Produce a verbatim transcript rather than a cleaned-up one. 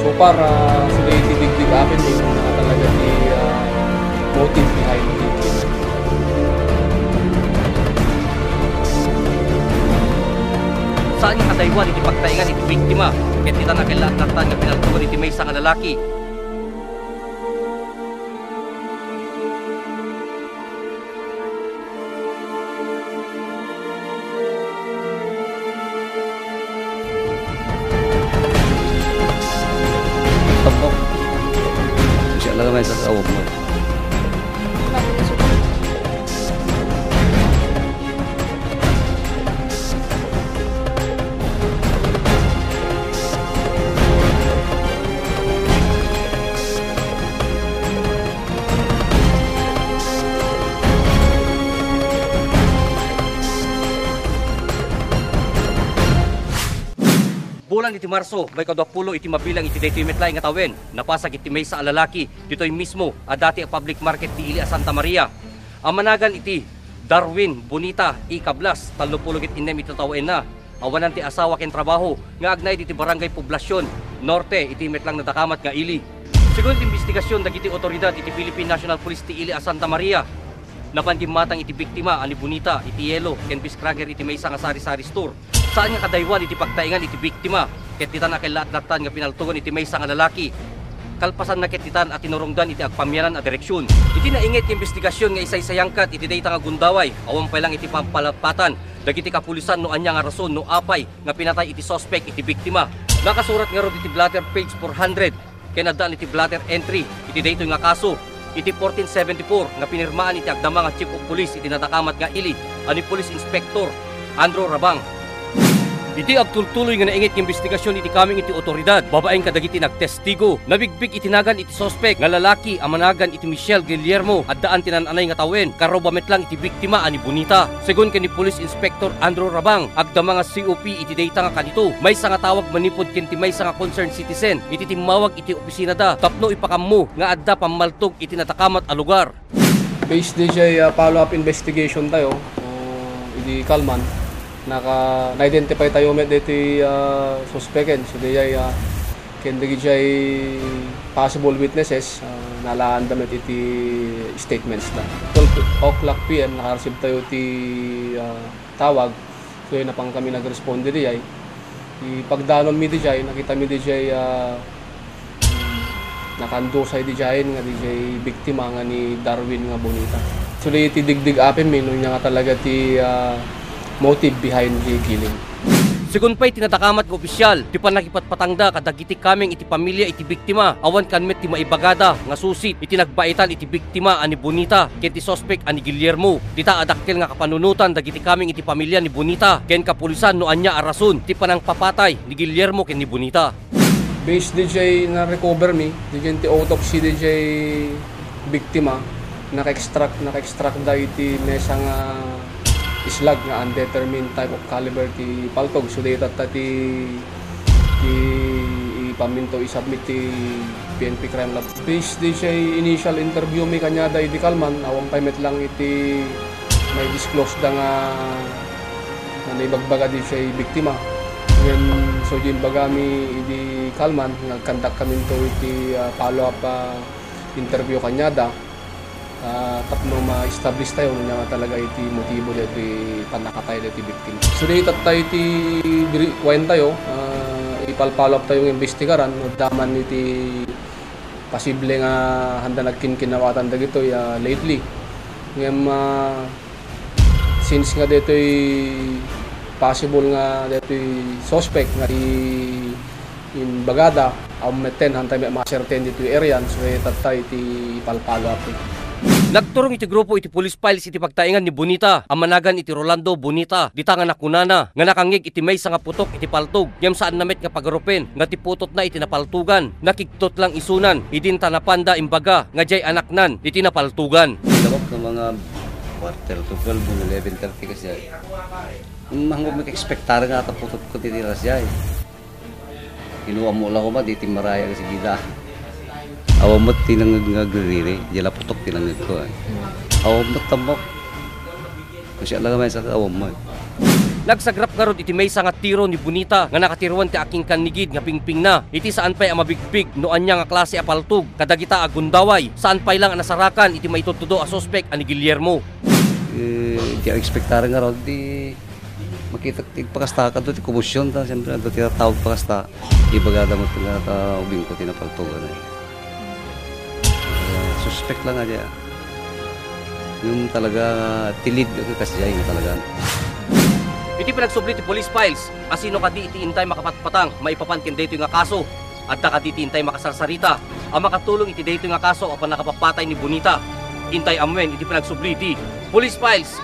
So far, ah, sila iti digdig amin, eh, kung talaga ti, ah, motive behind it. Saan nga kadaywan iti pagtaengan iti biktima, ket ditan a kella-, latta nga pinaltugan iti maysa nga lalaki. Tambok. Siya lang naman sa kaawag mo. Bulan iti Marso, maikadua pulo iti mabilang iti daytoy met laeng nga tawen, napasag iti maysa a lalaki ditoy mismo a dati a public market ti ili a Santa Maria. Amanagan iti Darwin Bonita E. Cablas, tallo pulo ket innem iti tawenna. Awanan ti asawa ken trabaho nga agnaed iti Barangay Poblacion Norte iti met lang nadakamat nga ili. Segun ti imbestigasion dagiti otoridad iti Philippine National Police ti ili a Santa Maria, napan dimmatang iti biktima a ni Bonita iti yelo ken fish cracker iti maysa nga sari-sari store. Saan nga kadaywan iti pagtaengan iti biktima, ket ditan a kella-, latta nga pinaltugan iti maysa nga lalaki. Kalpasanna ket ditan a tinurongdan iti agpamianan a direksion. Iti nainget nga imbestigasion nga isaysayangkat iti dayta nga gundaway, awan pay lang iti pampalapatan dagiti kapulisan no ania nga rason no apay nga pinatay iti suspek iti biktima. Nakasurat ngarud iti blotter page four hundred ken addaan iti blotter entry iti daytoy nga kaso iti fourteen seventy-four nga pinirmaan iti agdama nga Chief of Police iti nadakamat nga ili a ni Police Inspector Andrew Rabang. Iti agtultuloy nga nainget nga imbestigasion iti kameng iti otoridad babaen kadagiti nagtestigo, nabigbig iti nagan iti suspek nga lalaki a managan iti Michelle Guillermo, addaan ti nan-anay nga tawen, karuba met lang iti biktima a ni Bonita. Segun ken ni Police Inspector Andrew Rabang, agdama nga C O P iti dayta nga kadito, maysa nga tawag manipud ken ti maysa nga concerned citizen iti timmawag iti opisinada tapno ipakammo nga adda pammaltog iti nadakamat a lugar. Based diay, ah, follow-up investigation tayo, ah, idi kalman, naka-, na-identify tayo met daytoy, ah, suspeken. So, diay, ah, ken dagidiay possible witnesses, ah, nalaanda met iti statements na. Twelve o'clock P M, naka-receive tayo ti, ah, tawag. So, napan kami nagresponde diay. Ipagdanonmi diay, nakitami diay, ah, nakandusay diay nga diay biktima nga ni Darwin nga Bonita. Actually, iti digdig apimmi, no, ania nga talaga ti, ah, motive behind the killing. Segun pay ti nadakamat nga opisyal, ti pannakipatpatangda kadagiti kameng iti pamilia iti biktima, awan kan met ti maibagada nga susit iti nagbaitan iti biktima a ni Bonita ken ti suspek a ni Guillermo. Dita a dakkel nga kapanunotan dagiti kameng iti pamilia ni Bonita ken kapulisan no ania a rason ti panangpapatay ni Guillermo ken ni Bonita. Based diay na-recover mi, diay ti autopsy diay biktima, naka-extract, naka-extract da iti maysa nga islag nga undetermined type of caliber ti paltog. So, dayta ti, ti ipaminto isubmit ti P N P Crime Lab. Based diay initial interview mi kaniada idi kalman, awan pay met lang iti mai-disclose da nga, nga naibagbaga diay biktima. Ngem, so, diay imbagami idi kalman, nagkandak kaminto iti, ah, follow-up, ah, interview kaniada. Ah, tapno ma-establish tayo no ania nga talaga iti motibo daytoy pannakatay daytoy biktima. So, di tattay ti biri-, kuan tayo, ah, ipalpalop tayo nga imbestigaran no adda man iti posible nga handa nagkinkinawatan dagitoy, ah, lately. Ngem, ah, since nga daytoy possible nga daytoy suspect nga i-, imbagada, awan metten, hantay met ma-ascertain ditoy area, so, eh, tattay ti ipalpalo apo. Nagturong iti grupo iti police files iti pagtaengan ni Bonita a managan iti Rolando Bonita, dita nga nakunana nga nakangngeg iti maysa nga putok iti paltog, ngem saanna met nga pagarupen nga ti putotna iti napaltogan, nakigtot lang isunan, idin ta napanda imbaga nga diay anaknan iti napaltogan. Ilawak nga mga quarter to twelve, eleven thirty kasi ay. Ang mga expectar nga ata putot ko titira siya eh. Kinuha mo lang ko ba, di timaraya kasi gida. Awan mo tinangag nga agriri, di la putok tinangag ko eh. Awan mo tambok. Kasi alam naman sa awan mo eh. Nagsagrap ngarud iti maysa nga tiro ni Bonita nga nakatiruan ti akinkannigid nga pingpingna iti saan pay a mabigpig no ania nga klase a paltog kadagita a gundaway, saan pay lang a nasarakan iti maitudtudo a suspek a ni Guillermo. Eh, di expectar ngarud, di makita ti pakasta, kadto ti komosion ta, siyempre, adda ti tawag pakasta. Ibagada mo nga ta ubing ko ti napaltogan ay. Ah, suspek lang nga diya. Yung talaga, tilid, kasi diya yung talaga. Iti pinagsubli ti police files, asino kadi iti intay makapatpatang maipapan ken daytoy nga kaso? Adda kadi ti intay makasarsarita a makatulong iti daytoy nga kaso a pannakapapatay ni Bonita? Intay ammuen iti pinagsubli ti police files.